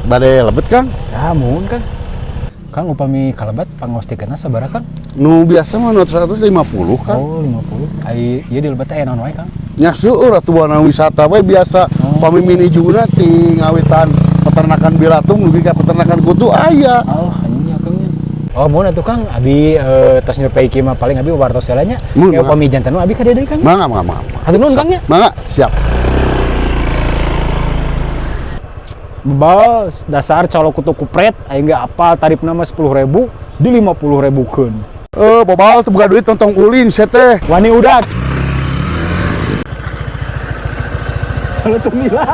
Bade lebet, Kang? Ya, muhun, Kang. Kang, upami kalebet pangaos tiketna sabaraha, Kang? Nu biasa mah nu 150, Kang. Oh, 50. Ai ieu di lebet teh aya naon wae, Kang? Nya seueur atuh wana wisata we biasa. Oh. Pami minijuna ti ngawitan peternakan bilatung dugi ka peternakan kutu aya. Oh, nya Kang nya. Oh, muhun atuh, Kang, abi tos nyurpei kieu mah paling abi wartos heula nya. Muhun, Kayak mangga. Upami janten mah abi ka dieu deui, Kang. Mangga, mangga, mangga. Hatur nuhun, Kang, nya. Mangga, siap. Bebas, dasar calo kutu kupret, aing ge apal tarifna mah 10.000 di 50.000 keun. Eh, bobal teu boga duit tong ulin sia teh. Wani udag. Calo tumila.